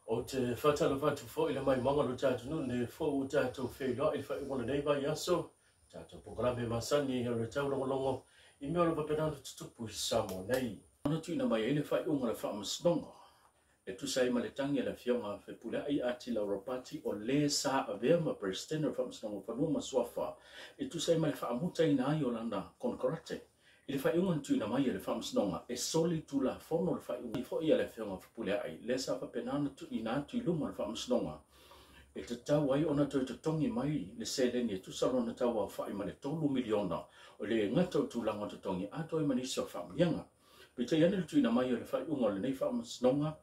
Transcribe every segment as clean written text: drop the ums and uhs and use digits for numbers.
Ou te faatalofa atu foi i le maimoaga o lo tatou atunuu i lenei foi ua tatou feiloai i le faaiuga o lenei vaiaso, tatou polokalame masani o le taulogologo i mea o lo o faapena ona tutupu i Samoa nei. Ona tuuina mai ai le faaiuga o le Faamasinoga e tusa ai ma le tagi a le Afioga Fepuleai Atila Ropati o le sa avea ma Peresetene o le Faamasinoga o Fanua ma Suafa e tusa ai ma le faamutaina ai o lana konekarate. I le faaiuga na tuuina mai e le Faamasinoga, e soli tulafono le faaiuga foi a le Afioga Fepuleai, lea sa faapena ona tuuina atu i luma o le Faamasinoga, e tatau ai ona toe totogi mai le seleni e tusa lona tauaofai ma le $3 miliona, e le gata o tulaga o totogi atoa ai ma nisi o faamanuiaga. Peitai ane le tuuina mai o le faaiuga o lenei Faamasinoga,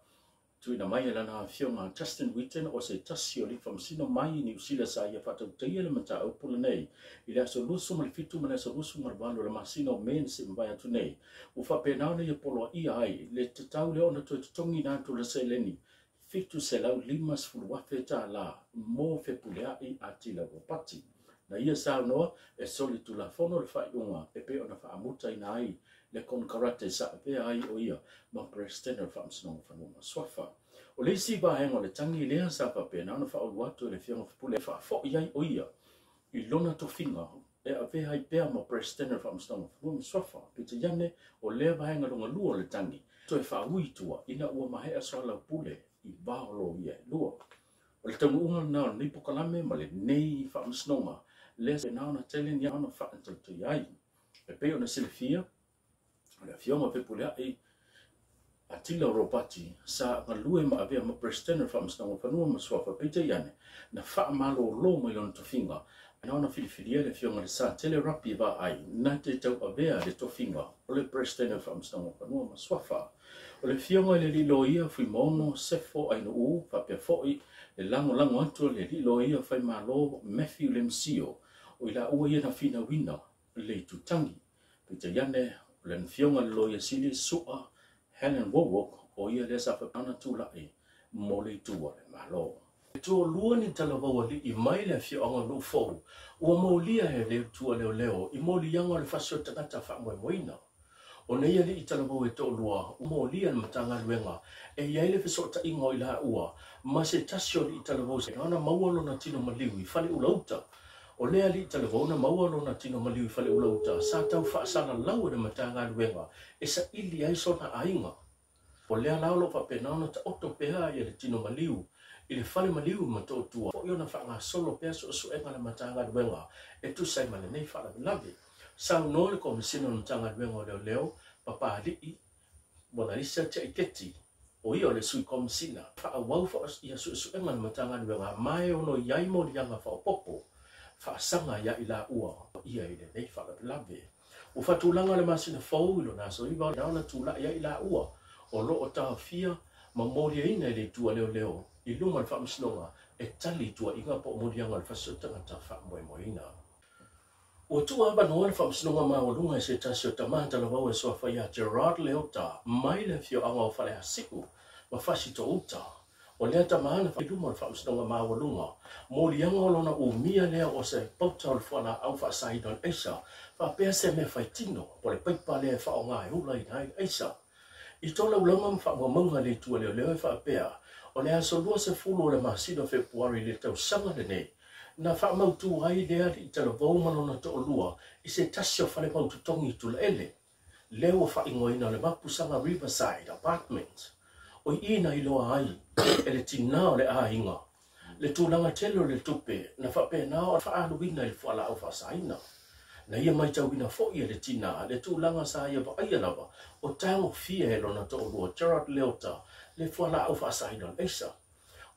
tuuina mai e lana afioga Justin Wheaton o se tasi o alii faamasino mai i Niu Sila sa ia faatautaia le mataupu lenei i le aso 27 ma le aso 28 o le masina o Me na se i mavae atu nei. Ua faapena ona ia poloaia ai le tatau lea ona toe totogiina atu le seleni $750,000 mo Fepuleai Atila Ropati. Na ia saunoa e soli tulafono le faaiuga e pei ona faamutaina ai le konekarate sa avea ai o ia ma Peresetene o le Faamasinoga o Fanua ma Suafa. O le isi vaega o le tagi lea sa faapena ona faaulu atu e le Afioga Fepuleai e faafoi ai o ia i lona tofiga e avea ai pea ma Peresetene o le Faamasinoga o Fanua ma Suafa. Peitai ane, o lea vaega lona lua o le tagi toe faaui i tua ina ua maea soalaupule i va o loia e lua. O le taunuuga lena o lenei polokalame ma lenei faamasinoga lea na ona tele ni ona faautautaia ai. E pei ona silafia, o le Afioga Fepuleai Atila Ropati sa galue ma avea ma Peresetene o le Faamasinoga o Fanua ma Suafa, peitai ane, na faamalolo mai lona tofiga na ona filifilia le Afioga i le Satele Rapi Vaai na te tauavea le tofiga o le Peresetene o le Faamasinoga o Fanua ma Suafa. O le Afioga i le Alii Loia Fuimaono Sefo Ainuu faapea foi le lagolago atu a le Alii Loia Faimalo Matthew Lemsio, o i laua ia na finauina le itutagi. Peitai ane, o le Afioga i le Loia Sili Su'a Helen Wowok, o ia lea sa faapea ona tulai mo le itu a le Malo. E toalua ni talavou alii mai le afioaga o Nuufou ua molia e le Atua leoleo i moliaga o le fasi o tagata faamoemoeina. O nei alii talavou e toalua ua molia le Matagaluega e i ai le fesootaiga o i laua ma se tasi o alii talavou na maua lona tino maliu i Faleula-uta. O lea alii talavou na maua lona tino maliu i Faleula-uta sa tau faasalalau e le Matagaluega e saili ai sona aiga. O lea la o lo o faapena ona taoto pea ia le tino maliu i le fale maliu i Motootua foi ona faagasolo pea suesuega a le Matagaluega e tusa ai ma lenei faalavelave. Saunoa le Komesina o le Matagaluega o Leoleo, Papalii Monalisa Tiaiketi, o ia o le Sui Komesina, faaauau ia suesuega a le Matagaluega ma e ono i ai moliaga faaopoopo faasaga ia i laua ia i lenei faalavelave. Ua faatulaga le masina fou i lona aso 9 na ona tulai ai i laua o lo o taofia ma moliaina e le Itu a Leoleo i luma o le Faamasinoga e tali i tuuaiga po o moliaga o le fasi o tagata faamoemoeina. Ua tuu avanoa le Faamasinoga Maualuga i se tasi o tama talavou e suafa ia Gerard Leota mai le afioaga o Faleasiu ma Fasitouta. O lea tama na i luma o le Faamasinoga Maualuga, moliaga o lona umia lea o se pauta o le fualaau faasaina o le aisa, faapea se mea faitino po o le paipa lea e faaaoga e ulaina ai le aisa. I tolaulauga ma faamaumauga a le Itu a Leoleo e faapea, o le aso 20 o le masina o Fepuari i le tausaga lenei, na faamautu ai lea alii talavou ma lona toalua i se tasi o fale mautotogi i Tulaele, lea ua faaigoaina o le Mapusaga Riverside Apartment. O i na iloa ai e le tinā o le aiga le tulaga tele o le tupe na faapena ona faaaluina i le fualaau faasaina. Na ia matauina foi e le tinā le tulaga sa ia vaaia lava o tagofia e lona toalua Gerard Leota le fualaau faasaina o le aisa.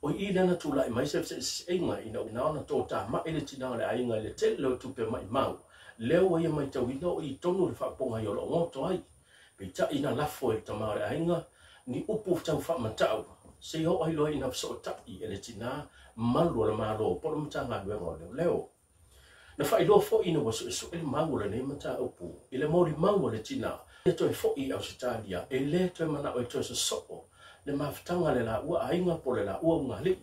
O i lea na tulai mai se feseeseaiga ina ua ona totamai le tinā o le aiga i le tele o tupe maimau lea ua ia matauina o i tonu le faapogai o lo o goto ai. Peitai na lafo e le tama o le aiga ni upu tau faamatau seia oo ai loa ina fesootai e le tinā malu o le Malo po o le Matagaluega o Leoleo. Na faailoa foi ina ua suesue le mau o lenei mataupu i le molimau a le tinā ia toe foi i Ausetalia e le toe manao e toe sosoo le mafutaga a le laua aiga po o le laua ugaalii.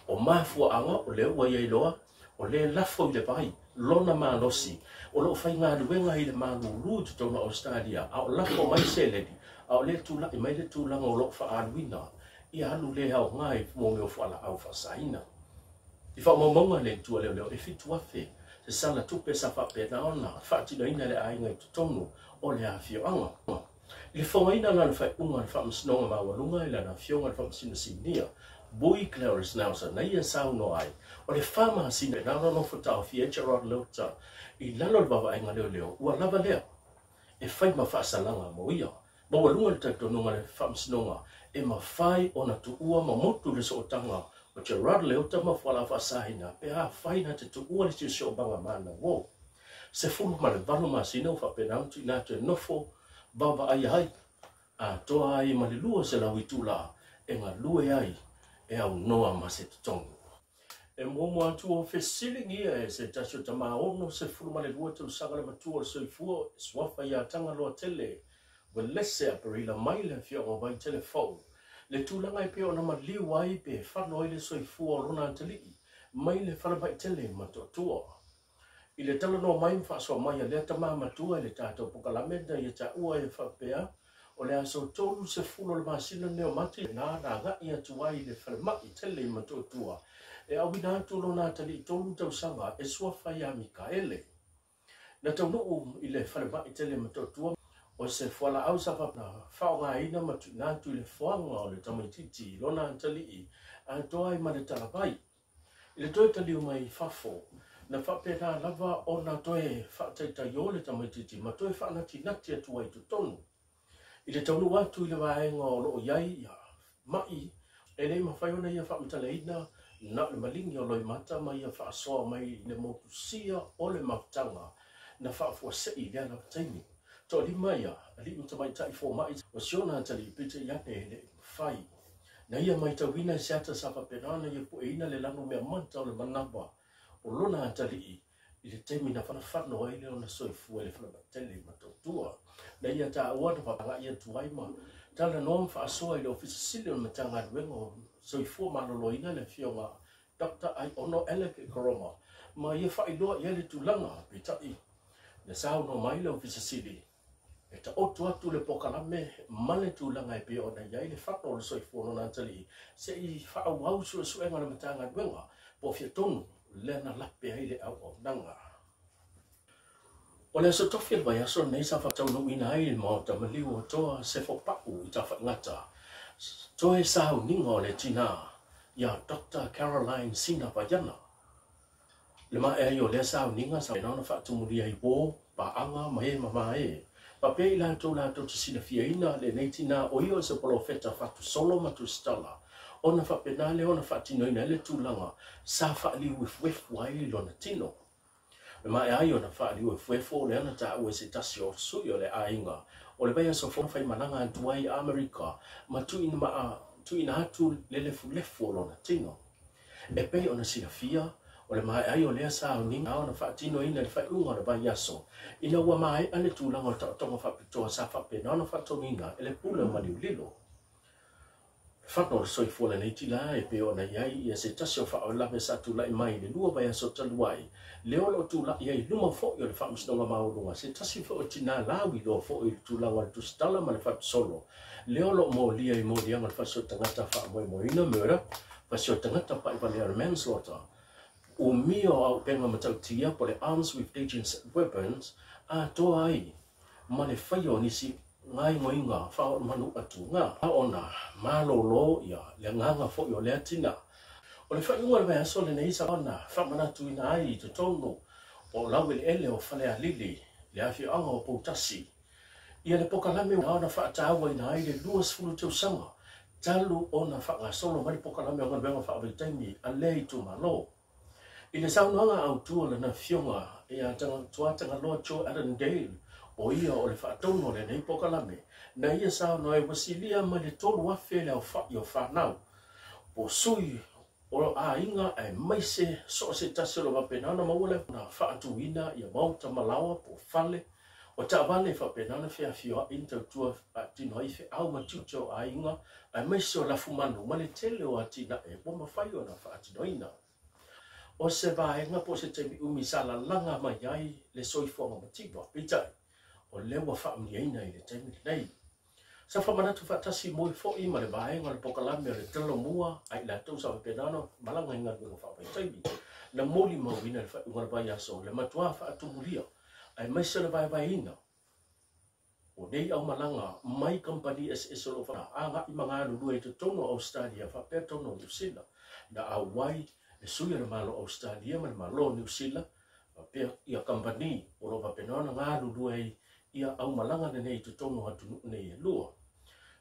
O mafuaaga o lea ua ia iloa o lea lafo i le vai lona malosi o lo o faigaluega i le malulu i totonu o Ausetalia a o lafo mai seleni a o lea tulai mai le tulaga o lo o faaaluina Ia alu le aoga i mea o fualaau faasaina. I faamaumauga a le Itu a Leoleo, e 7,000 se sala tupe sa faapena ona faatinoina e le aiga i totonu o le afioaga. I le fogaina la o le faaiuga a le Faamasinoga Maualuga i lana Afioga i le Faamasino Sinia, Bui Clarence Nelson, na ia saunoa ai, o le fa masina na ona nofo taofia ai Gerard Leota i lalo o le vaavaaiga leoleo, ua lava lea e fai ma faasalaga mo ia. Maualuga le talitonuga a le Faamasinoga e mafai ona tuua ma motu le sootaga o Gerard Leota ma fualaau faasaina pe afai na te tuua le siosiomaga manauo. 18 masina ua faapena ona tuuina atu e nofo vaavaaia ai atoa ai ma le 200 itula e galue ai e aunoa ma se totogi. E muamua atu o fesiligia e se tasi o tama 62 tausaga le matua o le soifua e suafa ia Tagaloa Tele Welese Aperila mai le afioaga o Vaitele Fou le tulaga e pei ona maliu ai pe fano ai le soifua o lona atalii mai le falemai tele i Motootua. I le talanoa mai ma faasoa mai a lea tama matua i le tatou pokalame na ia taua e faapea, o le aso 30 o le masina lenei o Mati na agai atu ai i le falemai tele i Motootua e auina atu lona atalii 3 tausaga e suafa ia Mikaele. Na taunuu i le falemai tele i Motootua o se fualaau sa faaaogaina ma tuuina atu i le foaga o le tamaitiiti i lona atalii atoa ai ma le talavai. I le toe taliu mai i fafo, na faapena lava ona toe faataitaiō le tamaitiiti ma toe faanatinati atu ai i totonu. I le taunuu atu i le vaega o lo o i ai ia ma'i, e le i mafai ona ia faamatalaina na o le maligi o loimata ma ia faasoa mai i le motusia o le mafutaga na faafuasei i lea lava taimi. Toalima ia alii ma tamaitai fomai o si ona atalii peitai ane e le i mafai. Na ia matauina i se ata sa faapena ona ia pueina le lanu mea mata o le manawa o lona atalii i le taimi na fanafano ai le ona soifua i le falemai tele i Motootua. Na ia taua na faagai atu ai ma talanoa ma faasoa i le Ofisa Sili o le Matagaluega o Soifua Maloloina le Afioga Dr. Aiono Alec Koroma ma ia faailoa i ai le tulaga. Peitai, na saunoa mai le Ofisa Sili e taoto atu le pokalame ma le tulaga e pei ona i ai le fano o le soifua o lona atalii se i faaauau suesuega a le Matagaluega po o fia tonu lea na lape ai le auaunaga. O le aso tofi o le vaiaso lenei sa faataunuuina ai le Maota Maliu o Toa Sefo Pa'u i Tafaigata toe sauniga o le tinā iā Doctor Caroline Sina Vaiana. Le maea ai o lea sauniga sa faapena ona faatumulia ai uō, paaga ma e mamā e. Faapea i latou latou te silafiaina lenei tinā o ia o se polofeta fatusolo ma tusitala, ona faapena lea ona faatinoina ai le tulaga sa faaliuefuefu ai lona tino. Le maea ai ona faaliuefuefu lea na taua e se tasi o sui o le aiga o le vaiaso fou na faimalaga atu ai i Amerika ma tuuina atu le lefulefu o lona tino. E pei ona silafia, o le maea ai o lea sauniga ona faatinoina i le faaiuga o le vaiaso, ina ua maea le tulaga o le taotoga faapitoa sa faapena ona faatonuina e le Pule o Maliulilo. Le fano o le soifua lenei tila e pei ona i ai ia se tasi o faalavelave sa tulai mai i le lua vaiaso talu ai, lea o lo o tulai ai i luma foi o le Faamasinoga Maualuga se tasi foi o tinā lauiloa foi i le tulaga o le tusitala ma le fatusolo, lea o lo o molia i moliaga o le fasiotagata faamoemoeina, murder, fasiotagata pa'ivalea o le manslaughter, umia o auupega matautia po o le arms with dangerous weapons, atoa ai ma le faia o nisi gaoioiga faaoolomanu atu ga ona malōlō ia le agaga foi o lea tinā. O le faaiuga o le vaiaso lenei sa ona faamanatuina ai i totonu o laueleele o Falealili le afioaga o Poutasi ia le pokalame na ona faatauaina ai le 20 tausaga talu ona faagasolo mai le pokalame o galuega faavaitaimi a lea itumalo. I le saunoaga autū a lana afioga ia Tuatagaloa Joe Allen Dale, o ia o le faatonu o lenei pokalame, na ia saunoa ai ua silia mai le 3,000 le aofa'i o fanau po sui o aiga aemaise so o se tasi o lo o faapena ona maua le na faatuina ia maota ma laoa po o fale o taavale e faapena ona feafioa'i ma tautua faatino ai feau ma tiute o aiga aemaise o lafumanu ma le tele o atinae ua mafai ona faatinoina. O se vaega po o se taimi umi sa lalaga mai ai le soifuaga mativa, peitai, o lea ua faamanuiaina i le taimi lenei. Sa faamanatu faatasi moi foi ma le vaega o le polokalame o le Talomua a i latou sa faapena ona malaga i galuega faavaitaimi, na molimauina i le faaiuga o le vaiaso le matuā faatumulia aemaise o le vaevaeina o nei aumalaga mai kamupani eseese o lo o agai ma galulue i totonu o Ausetalia faapea totonu o Niu Sila. Na auai le sui o le Malo o Ausetalia ma le Malo o Niu Sila faapea ia kamupani o lo o faapena ona galulue ai ia aumalaga lenei i totonu o atunuu nei e lua.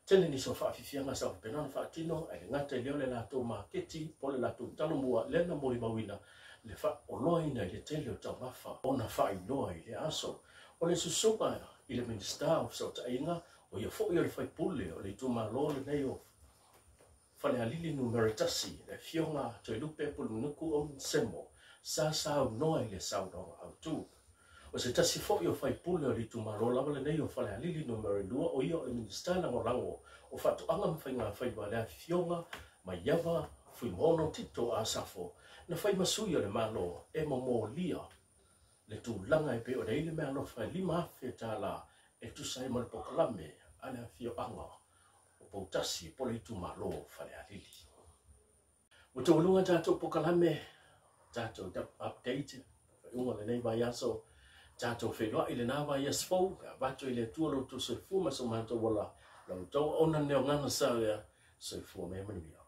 Tele nisi o faafiafiaga sa faapena ona faatino, ae le gata i lea o le latou maketi po o le latou talomua lea na molimauina le faaoloaina i le tele o taumafa ona faailoa i lea aso. O le susuga i le Minisita o Fesootaiga, o ia foi o le faipule o le itumalo lenei o Falealili Numera 1, le Afioga Toelupe Pulunuku Onesemo, sa saunoa i le saunoaga autu. O se tasi foi o faipule o le itumalo lava lenei o Falealili Numera 2, o ia o le Minisita Lagolago o Faatoaga ma Faigafaiva, le Afioga Maiava Fuimaono Tito Asafo, na fai ma sui o le Malo e momolia le tulaga e pei ona i ai le meaalofa e $5,000 e tusa ai ma le polokalame a le afioaga o Poutasi po o le itumalo o Falealili. Ua taualuga tatou polokalame, tatou update, faaiuga o lenei vaiaso, tatou feiloai i lena vaiaso fou, pe avatu i le Atua lo outou soifua ma so matou ola, la outou auauna lenei o gana sa lea, soifua ma ia manuia.